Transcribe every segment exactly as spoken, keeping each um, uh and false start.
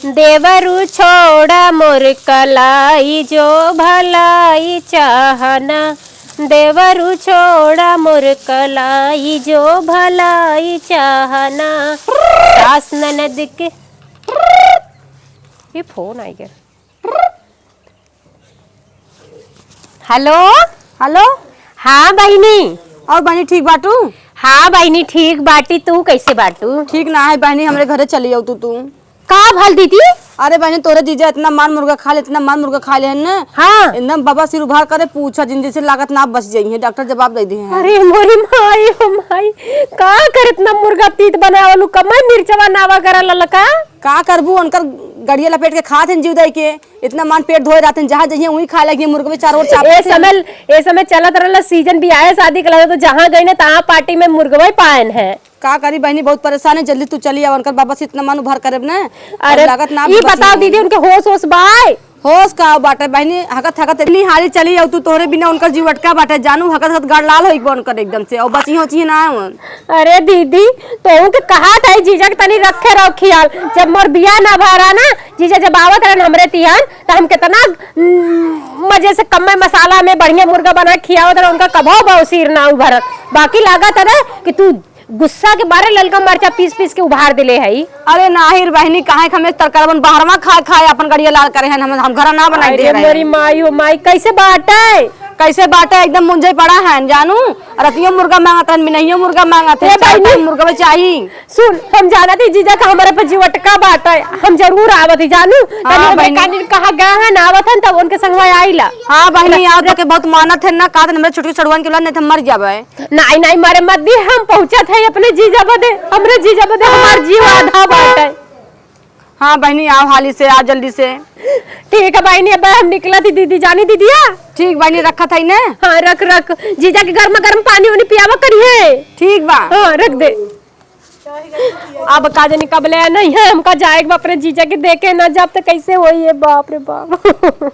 देवरू छोड़ा मोर कलाई जो भलाई चाहना, देवरू छोड़ा मोर कलाई जो भलाई चाहना। सास ननद के, ये फोन आई गया। हेलो। हेलो। हाँ बहिनी। और बहिनी ठीक बाटू? हाँ बहिनी ठीक बाटी, तू कैसे बाटू? ठीक ना है बहिनी, हमरे घरे चली आऊ तू, तू। का भल दीदी? अरे बहिनी, तोरे जीजा इतना मार मुर्गा खा ले, इतना मार मुर्गा खा ले है ना। हाँ। एकदम बाबा सिर उभार करे, पूछा जिन, जैसे लागत ना बच जाई है, डॉक्टर जवाब दे दे हैं। अरे मोरी माई हो माई, का कर इतना मुर्गा तीत बनावलू, कमर मिर्चवा नावा करा ललका। का करबू, उनकर गड़िया लपेट के खात हैं जीव दे के। इतना मान पेट धोए रहते हैं, जहाँ जइहे वहीं खाए लगिए, मुर्गवे चारों ओर चापत ए हैं। समय, ए समय चलत रहला सीजन बियाहे शादी के लगे, तो जहाँ गई ना तहाँ पार्टी में मुर्गवे पाएन है। का करी बहिनी, बहुत परेशान है, जल्दी तू चली आवा, उनकर बाबा से इतना मान उभार करब ना। अरे लागत ना ई बची बताओ है। दीदी, उनके होश होश बाय? होश का बाटे बहिनी, हकत हकत इतनी हाली चली आऊ तू, तोहरे बिना उनकर जीव अटका बाटे जानू, हकत हकत गाड़ लाल होई बा उनकर एकदम से, और बची होची ना आवन। अरे दीदी, तोहू के कहा था जीजा के तनी रखे रहो ख्याल। जब मोर बियाह ना भरा ना, जीजा जब आवत रहन हमरे तिहान, त हम कितना, उम, मजे से कम्मे मसाला में बढ़िया मुर्गा बना के खियावत रहन, उनका कभो बौसीर ना उभरत। बाकी लागत है ना कि तू गुस्सा के मारे ललका मरचा पीस पीस के उभार देले हई। अरे नाही रे बहिनी, काहे के हमें तरकारवन बाहरवा खाए खाए अपन गड़िया लाल करे हैं, हम, हम घरा ना बनाई अरे दे रहे मोरी हैं। माई हो माई, कैसे बाटे? कैसे बाटे, एकदम मुंझे पड़ा है जानू। रतियो मुर्गा मांगत हन, मिनहियो मुर्गा मांगत है, ए चार बहिनी। टाइम मुर्गा चाही। सुन, हम जानत ही जीजा का हमारे पे जीवटका बाटे, हम जरूर आवत ही जानू। हाँ, तनी हमरे बहिनी। कानी कहा गया है ना, आवत हन तब उनके संगवा आइला। हाँ बहिनी, आओ तो के बहुत मानत है ना, का दिन हमरे छोटकी छोड़वन के ला, नहीं तो हम मर जाबे। नाई, नाई, मरे मत दी, हम पहुँचत है अपने जीजा बदे, हमरे जीजा बदे हमार जीव आधा बाटे। हाँ बहिनी, आओ हाली से, आ जल्दी से। ठीक है बहिनी, अब हम निकलत ही दीदी, जानी दीदिया। ठीक बहिनी, रखत है ने। हाँ, रख, रख। जीजा के गर्मा गर्म पानी उनी पियावा करिहे। ठीक बा। हाँ, रख दे। अब का जानी कब ले नहीं है, हमका जाए के बा अपने जीजा के देखे ना जाब तो कैसे होई, ये बाप रे बाप।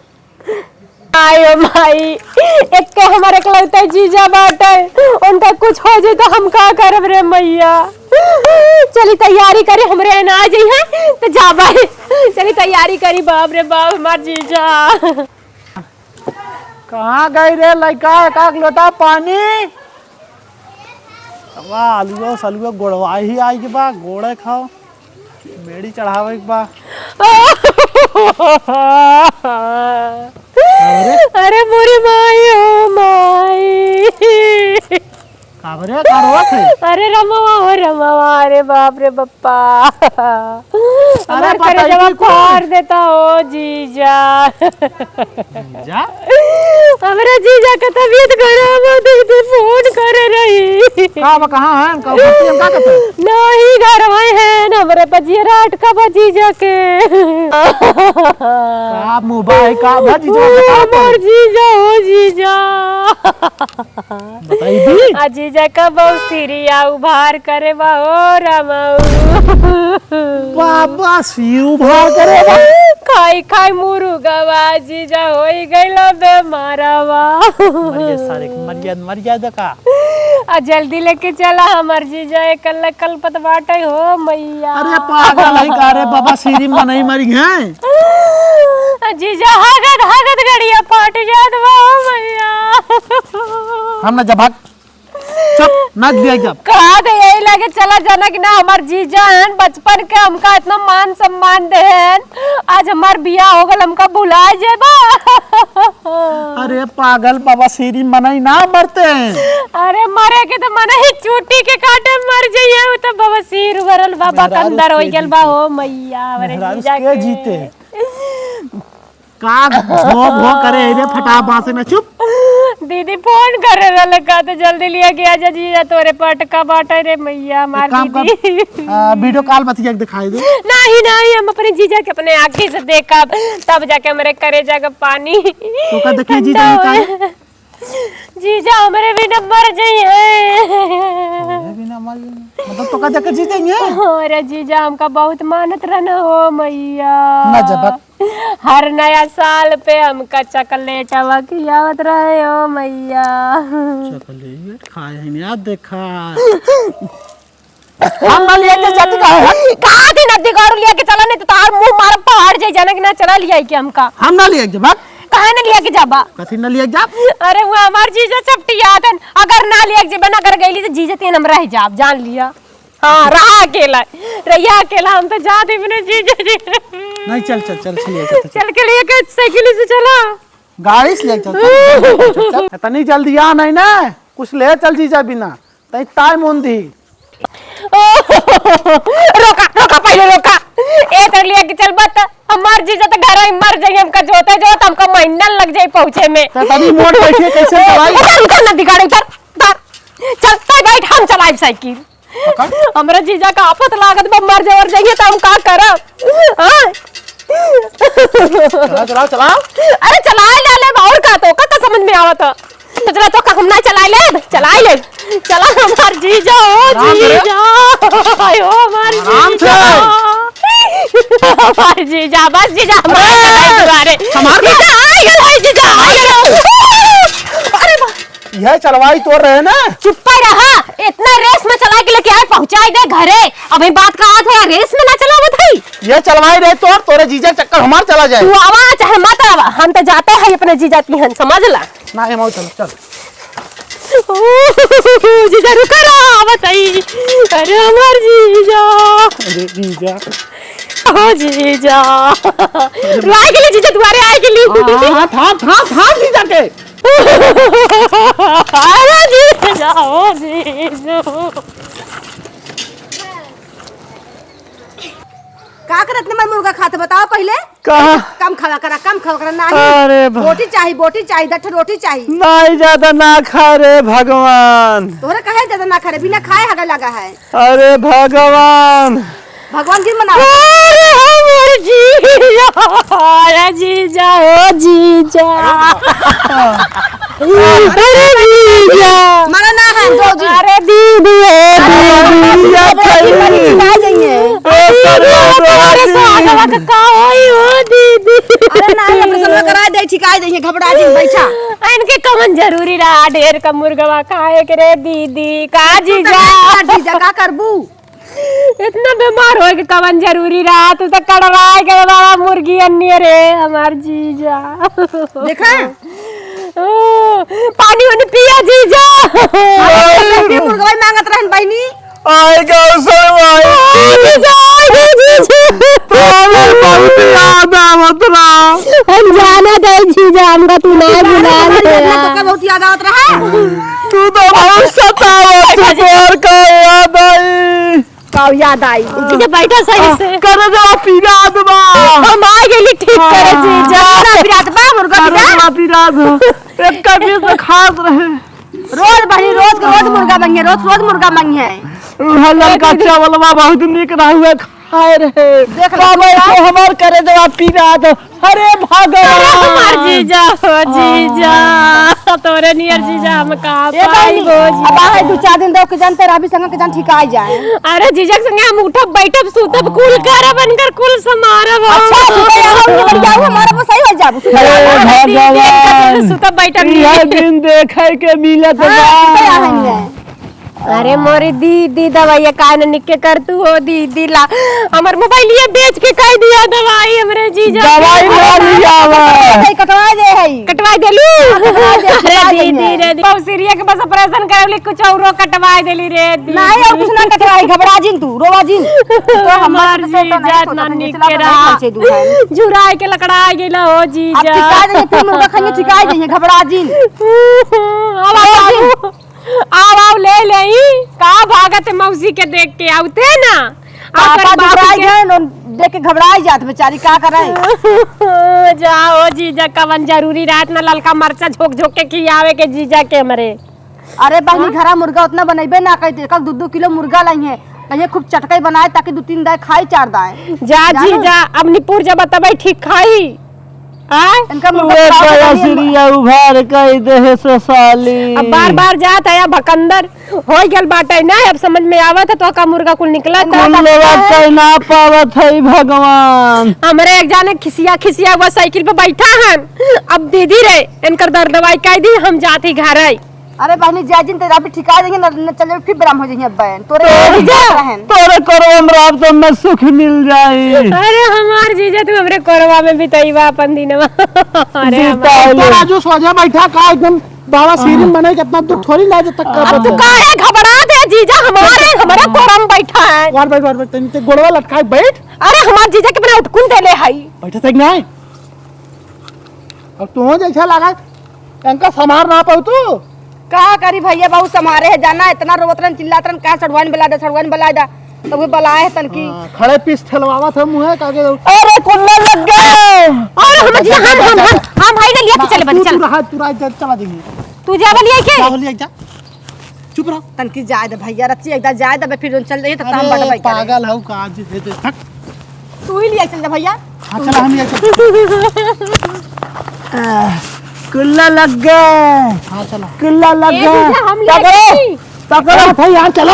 आयो माई, एक के हमर एकलौते जीजा बाटे, उनका कुछ हो जाए तो हम का करब रे मैया। चली तैयारी करी, हमरे यहाँ आ जाई है तो जाबे। चली तैयारी करी, बाप रे बाप, हमार जीजा। कहाँ गई रे लइका, एक आध लोटा पानी? वाह, आलूओ सलुओ गोड़वा ही आई के बा, गोड़े खाओ, बेड़ी चढ़ावे के बा। अरे? अरे मोरी माई, ओ माई। का बरे, का रोवत है? अरे रमवा, ओ रमवा, अरे बाप रे बप्पा। अरे हमार करेजवा बताई कुल। फाड़ देता हो जीजा। जीजा? हमरा जीजा के तबीयत खराब हो, दीदी फोन करे रही। का बा, कहाँ है? का बा, हम का कहते हैं? नहीं, घर में है ना, हमरे पजियरा अटका बा जीजा के। का मुँह बा है, का बा जीजा, ओ, बताओ तो। हमार जीजा, ओ जीजा। बताई दी। आ जीजा का बौसीरिया उभार करे बा, ओ रामा। बाबा, सिर उभार करे बा। खाई खाई मुरुगवा, जीजा होई गइला बेमारवा। मरिया सारे, मरिया, मरिया देखा। आ जल्दी लेके चला, हमार जीजा एकल कलपत बाटे हो मैया। अरे पागल है का रे बाबा, सिरी मनई मरी हैं। आ जीजा हगत हगत गड़िया फाट जात बा हो मैया। हम ना जब भाग चुप, नाच दिया जब। कहा दे यही लगे चला जाना कि ना, हमार जीजा हन, बचपन के हमका इतना मान सम्मान देहन, आज हमार बियाह हो गल, हमका भुला जेबा। अरे पागल बाबा, सिरी मनई ना मरते हैं। अरे मरे के तो मनई चूटी के काटे मर जाइए, वो तो बाबा सिर भरल बाबा मेहरारू कंदर हो के गल बा जीते। हो मैया, हमरे मेहरारू जीजा के के। जीते। का भो भो करे है रे, फटा बांसे ना, चुप। दीदी फोन करे रहल का, तो जल्दी लिया के आजा जीजा, तोरे पटका बाटे रे मैया, हमार एक काम कर, दीदी। आ, वीडियो कॉल बतिया के दिखाई दे। नहीं, नहीं, हम अपने जीजा के अपने आँखी से देखब, तब जाके हमरे करेजा का पानी तो का देखिए जीजा ठंडा होए। जीजा हमरे बिना मर जाई है। तोरे बिना मर जाई है? मतलब तो का देख के जीते हैं? अरे जीजा हमका बहुत मानत रहना हो मैया। ना जबक। हर नया साल पे हमका चॉकलेट खियावत रहे हो मैया। चॉकलेट खाए हैं यार, देखा। हम ना लेके जाती का है? कहाँ थी नदी गाड़ू लेके चला, नहीं तो तार मुंह जाना कि ना, चला लिया कि हमका। हम ना लिया के जाबा। काहे ना लिया के जाबा? कथी ना लिया के जाब? अरे, वो हमार जीजा चपटियात हन, अगर ना लिया के जेबे ना, अगर गइली तो जीजा तीन हम रह जाब, जान लिया। हाँ, रहा अकेला, रहिया अकेला, हम तो जात ही बिना जीजा जी। नहीं, चल, चल, चल, चल, चल, चल। चल के लिए के साइकिल से चला। गाड़ी से ले चल, चल, चल, चल, चल। इतनी जल्दी आ नहीं ना, कुछ ले चल जीजा बिना, तई ताय मुन दी। रोका, रोका, पहले रोका। ए तर लिया के चल बत, हमार जीजा तो घर ही मर जाई, हमका जोते जोत हमका महीना लग जाई पहुँचे में। तो तनी मोड़ बैठिए, कैसे चलाई? उतर, उतर ना दिगाड़े, उतर, उतर। चल, चल बैठ, हम चलाइब साइकिल। पकड़। हमरा जीजा का आफत लागत बा, मर जवर जाइए त हम का करब? हाँ? चला, चला, चला। अरे चलाए ले ले, और का तो, का, का समझ में आवत? तो चला तो का हम ना चलाए ले, चलाए ले। चला हमार जीजा, ओ आराम से। जीजा। आयो हमार आराम से। जीजा। हमार जीजा, बस जीजा, हमार अरे! जीजा, दुआरे। हमार जीजा, आ गया भाई जीजा, आ गया। अरे बा- यह चलवाई तोर रहे ना? चुप्पा रहा, इतना रेस में चला के लेके आए, पहुँचाई दे घरे। अभी बात का थोड़ा रेस में ना चलावत है। यह चलवाई रहे तोर, तोरे जीजा के चक्कर हमार चला जाए। तू आवा चाहे मत आवा, हम तो जाते हैं अपने जीजा की हन, समझ ला। ना, ये मऊ चलो, चल। ओ, जीजा रुका रहा, आवत आई। अरे हमार जीजा। अरे जीजा। ओ जीजा। ला गेली जीजा, दुआरे आ गेली। हाँ, हाँ, थाम, थाम, थाम जीजा के। अरे जीजा, ओ जीजू। का करत ने मैं मुर्गा खात, बताओ पहिले। कहाँ? कम खावा करा, कम खावा करा, नाही। अरे बा- बोटी चाही, बोटी चाही, दस ठो रोटी चाही। नाही, ज्यादा ना खा रे भगवान। तोहरे कहे ज्यादा ना खा रे, बिना खाए हगे लगा है। अरे भगवान। भगवान जी मनाओ। अरे हमर जीजा, अरे जीजा, ओ जीजा। अरे जीजा। मना ना है, दो जी। अरे दीदी, ए अरे दीदी। दीदी, आ गई है। अरे दीदी, अरे दीदी। सागवा का का होई हो दीदी? अरे ना, ऑपरेशन करा दे, ठिकाई दे, घबरा जी, बैठा। इनके कवन जरूरी रहा ढेर का मुर्गवा खाए के रे दीदी, का जीजा? जीजा, का करबू? इतना बीमार होए के कवन जरूरी रहा? तू तो कड़वाए के बाबा मुर्गी अन्य रे, हमार जीजा। देखा? ओ, पानी वानी पिया जीजा। अरे, मुर्गवा मांगत रहन बहिनी। आए गौ सर भाई। आ, जीजा, आ गए जीजा। अरे, बहुत याद आवत रहा। हम जाना दे जीजा, हमका तू ना भुला ले। तो का बहुत याद आवत रहा। तू तो बहुत सतावत, तोर का याद आई। का याद आई? जीजा, बैठा सही से। करे दे पीरा दबा। हम आ गेली ठीक करे, हाँ। जीजा। ना पीरा दबा, मुर्गा करे पीरा। दे पीरा दे। एक का बीच में खास रहे। रोज बनी, रोज के रोज मुर्गा मंगे, रोज, रोज मुर्गा मंगे। उहे ललका चावलवा बहुत नीक रहुए, खाए रहे। देख ले, बाबा, तू तो हमार करे दबा पीरा दे। अरे भगवान। अरे हमार जीजा हो, जीजा। हाँ। तोरे नियर जीजा हम कहाँ ए पाई बहिनी, हो जीजा। अब आहे दू चार दिन रह के जानते रहबी संग के जान ठिकाई जाए। अरे जीजा के संगे हम उठब, बैठब, सुतब, कुल करब, इनकर कुल समारब हम। अच्छा, सुते आवे, बढ़िया, हमारा वो सही हो जाबू, सुते हे आवे। भगवान, सुतब, बैठब, यह दिन देखे के मिलत बा। हाँ, सुते आवे नहीं है। अरे मोरी दीदी, दवाइया काहे न निके कर तू हो दीदी ला। हमर मोबाइलिया बेच के कह दिया दवाई हमरे जीजा के। दवाई ना लियावा। कटवा दे है। कटवा देलू? हाँ, कटवा दे, अरे कटवा दे दीदी है। रे, मौसिरिया के बस ऑपरेशन करवली, कुछ औरो कटवा देली रे दीदी। नहीं, और कुछ ना कटवाई, घबरा जिन तू, रोवा जिन। तो हमार हमार जीजा इतना निके रहा। झुराए के लकड़ा गेला हो जीजा। अब ठिका दे, फिर मुर्गा खाइए, ठिका दे, घबरा जिन। अब रोवा जिन। आवा, आवा। आव, आव, ले लेई। का भागत है मौसी के देख के, आवते ना। पापा ओकर बाप दुबराई के गए न, देख के घबराई जात बेचारी, का करे? जाओ जीजा, कवन जरूरी रहत ना ललका मरचा झोंक झोंक के खियावे के जीजा के हमरे। अरे बहिनी, हाँ? घरा मुर्गा उतना बनैबे ना कई दे, कल दू दू किलो मुर्गा लइहे, कहिए खूब चटकई बनाए ताकि दू तीन दाए खाई चार दाए। जा जानू? जीजा, अब निपुर जब तबे ठीक खाई। आय? इनका मुंह उहे पे पाव बया लगाइए। सिरिया उभार कई देहे से साली। अब बार बार जात है, अब भकंदर हो गल बाटे ना, अब समझ में आवत है तो का मुर्गा कुल निकलत है। कुल लोग कई ना पावत है भगवान। हमरे एक जाने खिसिया खिसिया हुआ साइकिल पे बैठा हन, अब दीदी रे इनकर दर्द दवाई कह दी, हम जाती घर आई। अरे बहनी, जा जिन तेरा भी ठिका देंगे, न, न चले फिर बराम हो जाइए बहन। तोरे तो जीजा, रहन। तोरे करवा में रहब तो मैं सुख मिल जाई। अरे हमार जीजा, तू हमरे करवा में बिताईबा अपन दिनवा। अरे हमार तो राजू सोझा बैठा का एकदम बाबा सीरिन बने, कितना दुख थोड़ी ना जब तक अब तू काहे घबरा दे जीजा, हमारे, हमारे करवा में बैठा है। वार बैठ, वार बैठ, तनी ते गोड़वा लटकाए बैठ। अरे हमार जीजा के बिना उठकुन देले हई। बैठे तक नहीं। अब तू जैसा लगा, इनका संभार ना पाऊ तू। का करी भैया, बहुत संभारे है, जाना इतना रोवत रहन, चिल्लात रहन, "का सड़ुआइन बला दे, सड़ुआइन बला दे।" तब वो बलाए है तनकी। हाँ, खड़े पीस ठेलवावत है मुँहे का के। अरे कुल्ला लग गए। अरे हम जी, हम, हम, हम, हम भाई ना लिया के चले बनी, तू, चल। तू रहा, तू रहा, चल, चला देंगे। तू जा बलिया के? जा बलिया जा। चुप रहो। तनकी जाए दे भैया, रच्ची एक दा जाए दे, फिर जोन चल जाइए, तब तो हम अरे, बटवाई करें। पागल हऊ का? आज दे दे, हट। तू ही लिया चल जा भैया। हाँ, चला, हम लिया चल। आह, कुल्ला लग गए। हाँ, चला। कुल्ला लग ए गए। जीजा, हम लिया पकड़ो, चली। पकड़ो। हाँ, भाई, यहाँ चलो।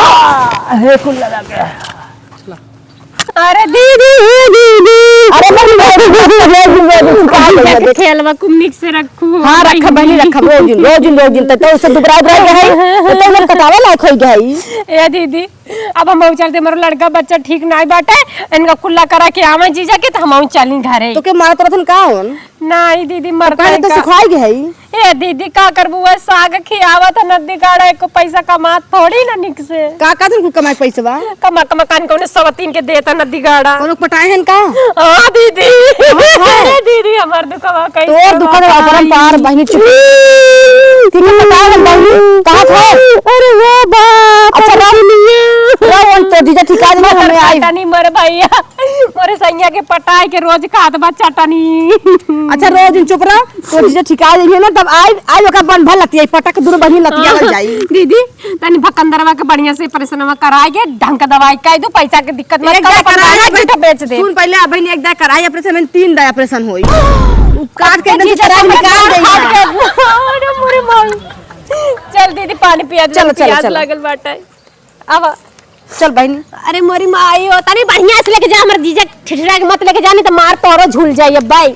हे कुल्ला लग गए। चला। अरे दीदी, हे दीदी। अरे बड़ी, बड़ी, बड़ी, बड़ी, बड़ी, बड़ी, बड़ी, बड़ी। खेलवा कुम निक से रखू। हाँ, रखा बहनी, रखा। रोज दिन, रोज दिन, रोज दिन। तो, तो उससे दुबरा, दुबरा गया है। तो, तो लोग कटावे लायक हो गया है। ए दीदी, अब हम चलते, हमारो लड़का बच्चा ठीक नाई बाटे, इनका कुल्ला करा के आवे जीजा के, तो हम चली घरे। तो के मारत रहन का होन? नाई दीदी, मरते काहे तो का? सिखाई गई है। ए दीदी, का करबू, वह साग खियावत है नदी गाड़ा, एको पैसा कमात थोड़ी ना निक से। का, का दिन कुल कमाए पैसवा? कमा, कमा कान कौने सवतीन के देता नदी गाड़ा। कोनो पटाए हन का? हाँ दीदी। हाँ, हाँ। ए दीदी, हमार दुखवा कैसे तोर दुखवा बताई? पार बहिनी चुप। ठीक है, पटाए हन बहिनी, कहाँ था? अरे वो बाप, अच्छा, रे रहो, दुनिया। रहो, उन तो जीजा ठिका देना, हमें आई। पटानी मर भैया, मोरे सैया के पटाए के रोज खात बा चटनी। अच्छा, रोज दिन चुप रहो, तो जीजा ठिका देंगे ना, तब आई, आई ओका बन भर लतिया, पटक दुनो बहिनी लतिया हो जाई। दीदी, तनी भकंदरवा के बढ़िया से ऑपरेशनवा कराए के, ढंग के दवाई कह दो, पैसा के दिक्कत मत एक करो, दाई अपन कराए, गहना अपन जूठा बेच दे। सुन पहले, अब एक दाई कराए ऑपरेशन में तीन दाई ऑपरेशन होई। उ काट के एकदम से जीजा, तराई निकाल दे। अरे मोरे माई। चल दीदी, पानी पिया दे, चलो, चलो, प्यास चलो। लागल बाटे। अब चल बहिनी। अरे मोरी माई हो, तनी बढ़िया से लेके जा, हमर जीजा ठिठरा के मत लेके जा, नहीं तो मार तोरो झूल जाई अब भाई।